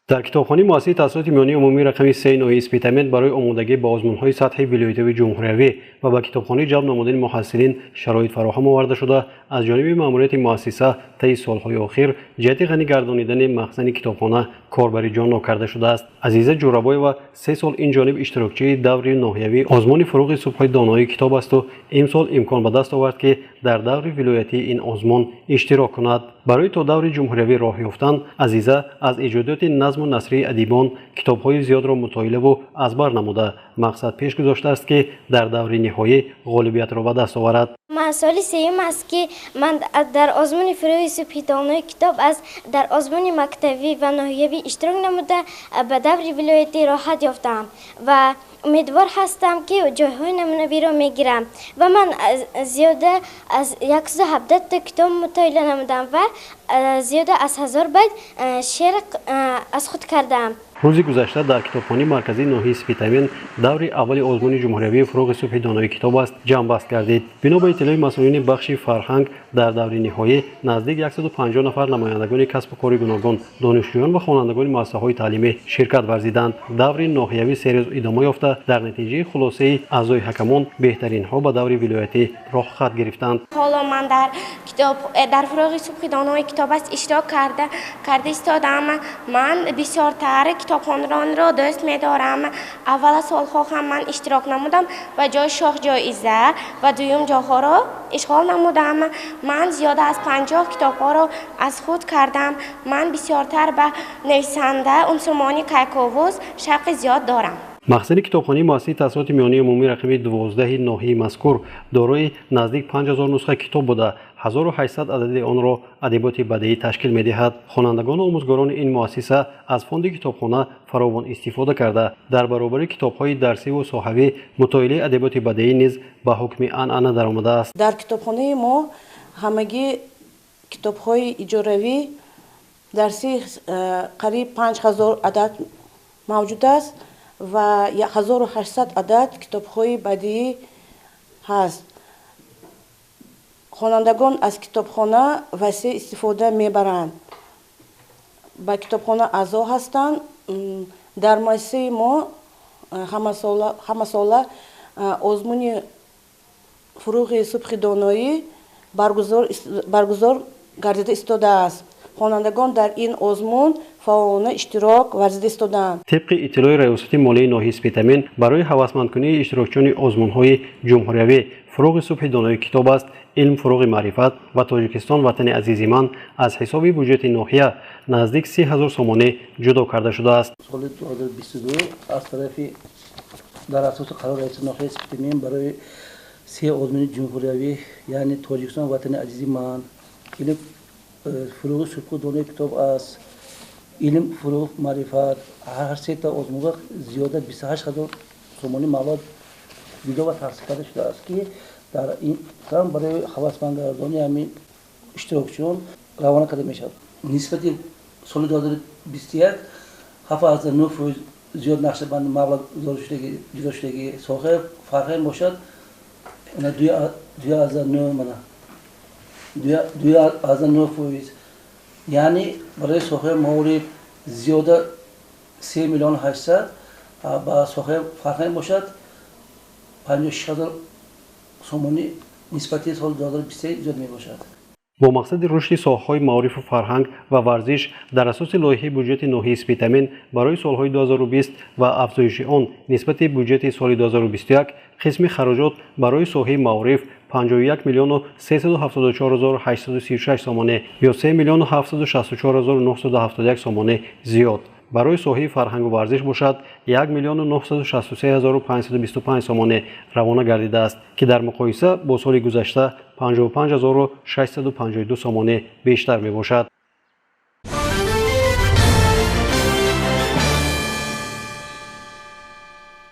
Дар китобхонаи муассисаи таҳсилоти миёнаи умумии рақами 3 ноҳияи Спитамен барои омодагӣ ба озмунҳои сатҳи вилоятиву ҷумҳуриявӣ ва ба китобхонаи ҷалб намудани муҳассилин шароит фароҳам оварда шуда, аз ҷониби маъмурияти муассиса таи солҳои охир ҷиҳати ғанӣ гардонидани махзани китобхона корбари ҷоннок карда шудааст. Азиза Ҷӯрабоева 3 сол ин ҷониб иштирокчии даври ноҳиявии озмуни «Фуруғи субҳи донои китоб» асту имсол имкон ба даст овард, ки дар даври вилоятии ин озмун иштирок кунад. Барои то даври ҷумҳуриявӣ роҳ ёфтан Азиза аз эҷодиёти назму насрии адибон китобҳои зиёдро мутолиаву аз бар намуда, мақсад пеш гузоштааст, ки дар даври ниҳоӣ ғолибиятро ба даст оварад. Ман соли сеюм аст, ки ман дар озмуни «Фуруғи субҳи донои китоб» аз дар озмуни мактабӣ ва ноҳиявӣ иштирок намуда, ба даври вилоятӣ роҳат ёфтаам ва умедвор ҳастам, ки ҷойҳои намунавиро мегирам. Ва ман зиёда аз 117 китоб мутолиа намудам ва зиёда аз 1000 байт шеър аз худ кардаам. Рӯзи гузашта дар китобхонаи марказии ноҳияи Спитамен даври аввали озмуни ҷумҳуриявии «Фуруғи субҳи донои китоб» аст ҷамъбаст гардид. Бино ба иттилои масъулини бахши фарҳанг, дар даври ниҳоӣ наздик 150 нафар намояндагони касбу кори гуногун, донишҷӯён ва хонандагони муассисаҳои таълимӣ ширкат варзиданд. Даври ноҳиявӣ 3 рӯз идома ёфта, дар натиҷаи хулосаи аъзои ҳакамон беҳтаринҳо ба даври вилоятӣ роҳхат гирифтанд. Ҳоло ман дар китоб дар «Фуруғи субҳи донои китоб» аст иштирок карда истодам. Ман бисёртар китобхонронро дӯст медорам. Аввала солҳо ҳам ман иштирок намудам ва ҷои шоҳ ҷоиза ва дуюм ҷойҳоро ишғол намудам. Ман зиёда аз 50 китобҳоро аз худ кардам. Ман бисёртар ба нависанда Унсурмони Кайковуз шавқи зиёд дорам. Махзани китобхонаи муассисаи таҳсилоти миёнаи умумии рақами 12 ноҳияи мазкур дорои наздик 5000 нусха китоб буда, 1800 адади онро адабиёти бадеӣ ташкил медиҳад. Хонандагону омӯзгорони ин муассиса аз фонди китобхона фаровон истифода карда, дар баробари китобҳои дарсиву соҳавӣ мутолиаи адабиёти бадеӣ низ ба ҳукми анъана даромадааст. Дар китобхонаи мо ҳамагӣ китобҳои иҷоравӣ дарсӣ қариб 5000 адад мавҷуд аст ва 1800 адад китобҳои бадиӣ ҳаст. Хонандагон аз китобхона васеъ истифода мебаранд, ба китобхона аъзо ҳастанд. Дар муассисаи мо ҳамасола озмуни «Фуруғи субҳи доноӣ» баргузор гардида истодааст. Хонандагон дар ин озмун фаъолона иштирок варзида истодаанд. Тибқи иттилои Раёсати молияи ноҳияи Спитамен, барои ҳавасмандкунии иштирокчиёни озмунҳои ҷумҳуриявӣ «Фуруғи субҳи донои китоб» аст, «Илм фуруғи маърифат» ва «Тоҷикистон ватани азизи ман» аз ҳисоби буҷети ноҳия наздик 30 000 сомонӣ ҷудо карда шудааст. Соли 2022 аз тарафи дар асоси қарори раиси ноҳияи Спитамен барои се озмуни ҷумҳуриявӣ, яъне «Тоҷикистон ватани азизи ман», илм фуруғи субҳу донои китоб аст, «Илм фуруғ маърифат», ҳар сета озмунга зиёда 28 000 сомонӣ маблағ ҷудо ва тахсис карда шудааст, ки дар ин сам барои ҳавасмандгардонии ҳамин иштирокчиён равона карда мешавад. Нисбати соли 2021 7,9% зиёд нақшабанди маблағ ҷудо шудагӣ. Соҳаи фарҳанг бошад, 2,9, мана 2,9%, яъне барои соҳаи маориф зиёда 3 миллион 800, ба соҳаи фарҳанг бошад, 56 000 сомонӣ нисбати соли 2023 зиёд мебошад. Бо мақсади рушди соҳаҳои маорифу фарҳанг ва варзиш дар асоси лоиҳаи буҷети ноҳияи Спитамен барои солҳои 2020 ва афзоиши он нисбати буҷети соли 2021 қисми хароҷот барои соҳаи маориф 51 миллиону 374 836 сомонӣ ё 3 миллиону 764 971 сомонӣ зиёд, барои соҳаи фарҳангу варзиш бошад, 1 миллиону 963 525 сомонӣ равона гардидааст, ки дар муқоиса бо соли гузашта 55 652 сомонӣ бештар мебошад.